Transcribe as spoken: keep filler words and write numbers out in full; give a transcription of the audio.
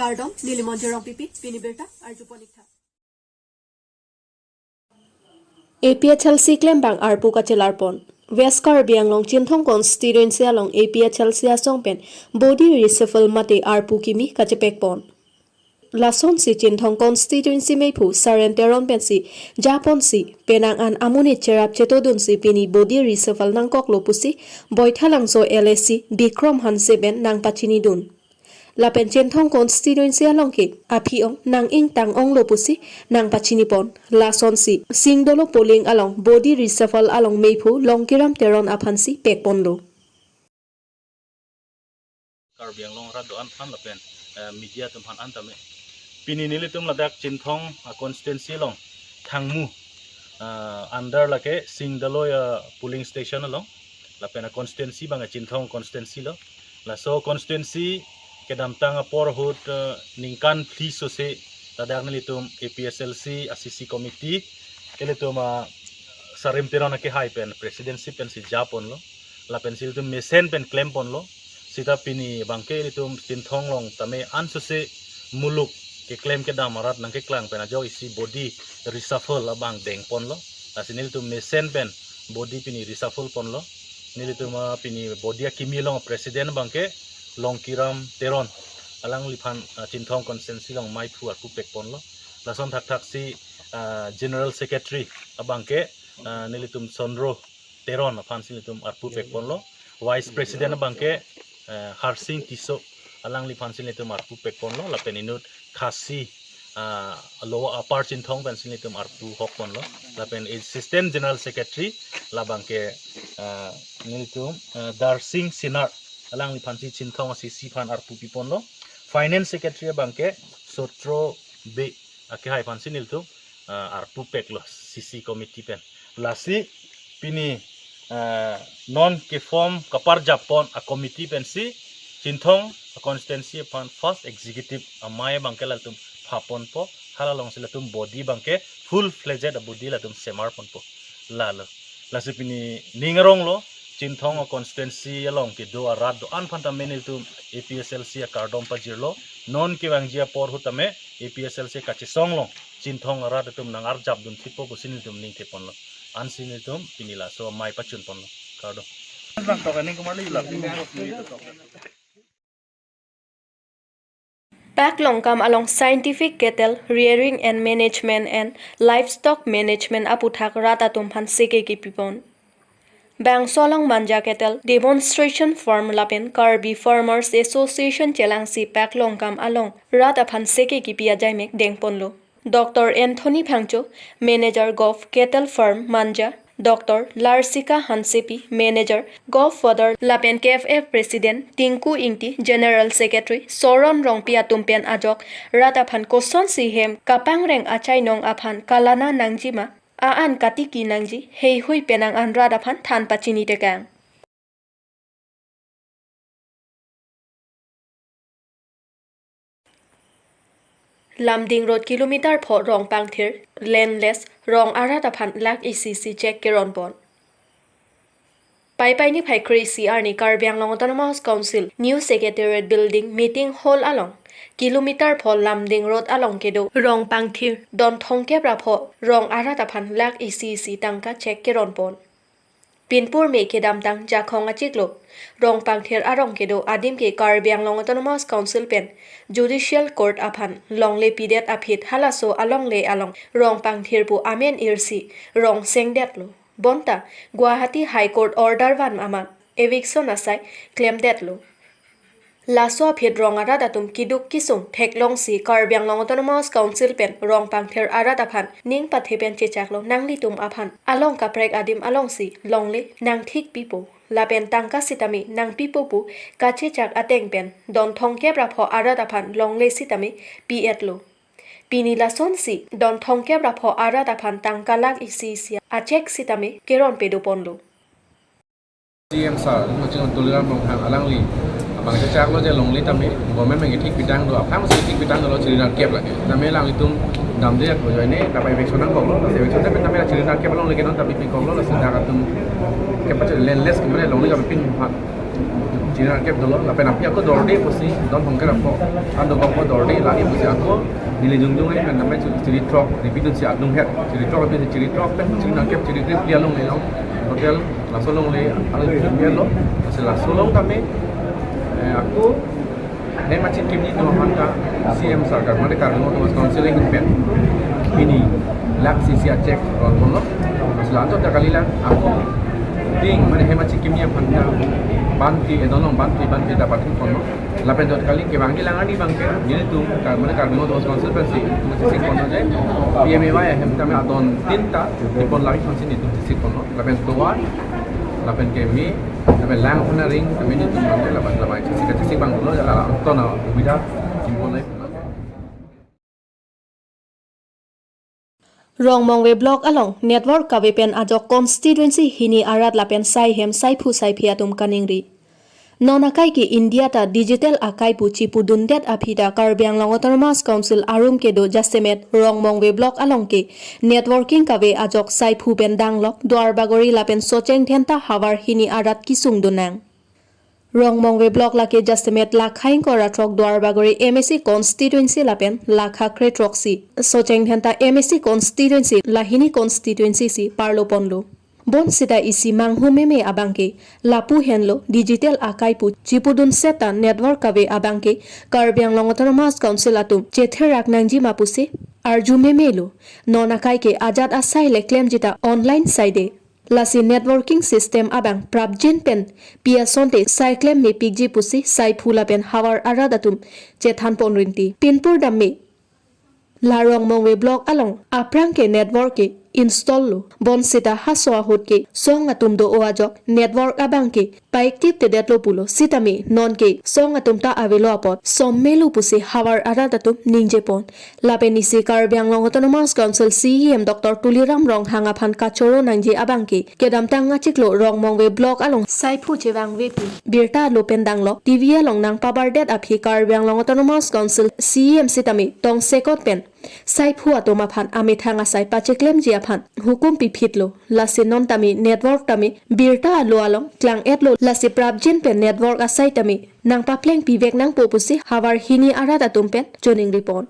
Kardom, neli Monjir Rongpipi, pini birta arjupon ik tha. A P H L C klembang arpu kachelarpon. West Karbi Anglong Chinthong constituency along A P H L C asong pen body reshuffle mate arpu kimi kachepekpon. Lasonsi Chinthong constituency meiphu Saren Teron pensi japonsi penang an amonit cherap chetodunsi pini body reshuffle nangkoklo pusi Boithalangso L A C Bikrom Hanse pen nangpachinidun. Lapen Chinthong constituency along ke aphi-ong nang-ingtang-onglo pusi nangpachinipon. Lasonsi Singdolo polling along body reshuffle along meiphu Longkiram Teron aphansi pekponlo. Karbi Anglong arat do-an aphan lapen, eh, media atum aphan an tame. Pini nelitum ladak Chinthong, ah, constituency along Thangmu, ah, under lake Singdaloi, ah, polling station along. Lapen a constituency abang Chinthong constituency lo. Laso constituency kedamtang apor ahut, eh, ningkan phli sose ladak nelitum A P H L C a C C committee, ilitum, ah, Saren Teron akehai pen presidency pensi japonlo. Lapensi ilitum mesen pen klemponlo. Sita pini abangke ilitum Chinthong along tame ansose muluk keklem kedam arat nangkeklang pen ajok isi body reshuffle abang dengponlo. Lasi nelitum mesen pen body pini reshuffle ponlo. Nelitum, ah, pini body akimi along president abangke Longkiram Teron. Alangliphan, ah, Chinthong constituency along meiphu arpu pekponlo. Lason thakthaksi, ah, general secretary abangke, ah, nelitum Sondro Teron aphansi nelitum arpu pekponlo. Vice president abangke, eh, Harsing Tisso, alangliphansi nelitum arpu pekponlo. Lapen inut Khasi, ah, Lower Upper Chinthong pensi nelitum arpu hokponlo. Lapen assistant general secretary labangke, ah, nelitum, ah, Darsing Sinar, alangliphansi Chinthong a C C aphan arpu piponlo. Finance secretary abangke Sotro Bey akehai aphansi nelitum, ah, arpu peklo C C committee pen. Lasi pini, ah, non keform kaparjappon a committee pensi Chinthong a constituency aphan first executive amei abangke latum phaponpo, hala alongsi latum body abangke full fledged a body latum semarponpo. Lalo. Lasi pini ning aronglo, Chinthong a constituency along kedo arat do-an aphan tame nelitum A P H L C akardom pajirlo. Non kevangji apor ahut tame A P H L C kachesong along Chinthong arat atum nang-arjapdun thippo pusi nelitum ningtheponlo. Ansi nelitum pini laso amei pachunponlo. Kardom. Pak Longkam along Scientific Cattle Rearing and Management and Livestock Management aputhak rat atum aphan seke kipipon. Bangso along Manja Cattle Demonstration Farm lapen Karbi Farmers Association chelangsi Pak Longkam along rat aphan seke kipi ajaimek dengponlo. Doctor Anthony Phangcho, Manager Govt Cattle Farm Manja, Doctor Larsika Hansepi, Manager Govt Fodder lapen K F F President Tinku Ingti, General Secretary Soron Rongpi atum pen ajok rat aphan kosonsi hem kapangreng achainong aphan kalana nangjima, a-an katiki nangji, heihui penang an rat aphan than pachini tekang. Lumding Road kilometer pho rong pangthir, landless, rong arat aphan lakh isi isi cheque keronpon. Paipai niphai kre-isi arni Karbi Anglong Autonomous Council New Secretariat Building Meeting Hall along kilometer pho Lumding Road along kedo rong pangthir don thomkep ra pho rong arat aphan lakh isi isi tangka cheque keronpon. Pinpur me kedamtang Jakhong achiklo rong pangthir arong kedo adim ke Karbi Anglong Autonomous Council pen Judicial Court aphan longle pidet aphi halaso alongle along rong pangthir pu amen irsi rong sengdetlo. Bonta Guwahati High Court order van amat eviction asai klemdetlo. Laso aphi rong arat atum keduk kesung theklongsi Karbi Anglong Autonomous Council pen rong pangthir arat aphan ning pathe pen chechaklo, nanglitum aphan along kaprek adim alongsi longle nangthik pipo lapen tangka sitame nangpipo pu kachechak ateng pen don thomkep ra pho arat aphan longle sitame pi-etlo. Pini lasonsi don thomkep ra pho arat aphan tangka lakh isi isi a cheque sitame keron pedoponlo. C M sir, Tuliram Ronghang alangli abang chechaklo je longle tame government abang thik pitang do, aphrangsi thik pitang dolo chiri ran kep lake. Tame alanglitum damde ako joine, tapa eviction nangkoklo, tame eviction tame tame chiri ran kep alongle kenon, tame pikoklo, lasi dak atum kepachari landless kemane longle kapipin ha. Chiri nangkep dolo, lapen aphi ako dorde pusi, don hongker ako, ando ako dorde lagi pusi ako, neli jongjong ahin pen namai chiri throk, repeat dunsi adung het, chiri throk, repeat chiri throk pen, chiri nangkep, chiri krip, lia longle long, hotel, laso longle, alo chiri lo, pusi laso along tame, eh, ako, hem achikimji atum aphan ta, C M Sarkar, mane Karbi Anglong Autonomous Council ahin pen, pini, lakh isi a cheque ron ponlo, pusi la-anchot ta kalilang, ako, ding, mane hem achikimji aphan ta, banti, edon along banti, banti ta pathum ponlo. Lapen jot kali kevangji lang arni abangke, nelitum, Kar-, mane Karbi Anglong Autonomous Council pensi, masi sing ponlo je, P M A Y ahem tame adon tin ta, tipon lagi pensi nelitum sing ponlo. Lapen tovar, lapen keme, lapen lang aphan aring, keme nelitum abangke, lapen lapen sing kachesik abang dolo, jala anton a, ubida, simpon lai. Rongmongve block along network kave pen ajok constituency hini arat lapen saihem saiphu saiphi atum kaningri. Non akai ke India ta digital akai pu chipudundet aphi ta Karbi Anglong Autonomous Council arum kedo jasemet Rongmongve block along ke networking kave ajok saiphu pen danglok Duarbagori lapen Socheng Dhenta havar hini arat kisung dunnang. Rongmongve block lake jasemet lakhaing koratrok Duarbagori M A C constituency lapen lakha kretrok si Socheng Dhenta M A C constituency lahini constituency si parlo ponlo. Bonsita isi manghu meme abangke lapu henlo digital akai pu chipudun seta network kave abangke Karbi Anglong Autonomous Council atum chetherak nangji ma pusi arju meme lo. Non akai ke ajat asai le klemji ta online saide. Lasi networking system abang prapjin pen pi asonte sai klem mepikji pusi saiphu lapen havar arat atum chethan pon rinti. Pinpur damme la Rongmongve block along aphrang ke network ke install lo. Bonsita haso ahut ke song atum do-o ajok network abangke paiktik tedetlo pulo. Sitame nonke song atum ta avelo apot somme lo pusi havar arat atum ningje pon. Lapen isi Karbi Anglong Autonomous Council C E M Doctor Tuliram Ronghang aphan kachoro nangji abangke kedamtang achiklo Rongmongve block along saiphu chevangvepi birta lo pen danglok T V along nangpabardet aphi Karbi Anglong Autonomous Council C E M sitame tongsekot pen saiphu atum aphan amethang asai pacheklemji aphan hukum piphitlo. Lasi non tame network tame birta alo along klang-etlo, lasi prapjin pen network asai tame nangpapleng pivek nangpo pusi havar hini arat atum pen choningri pon.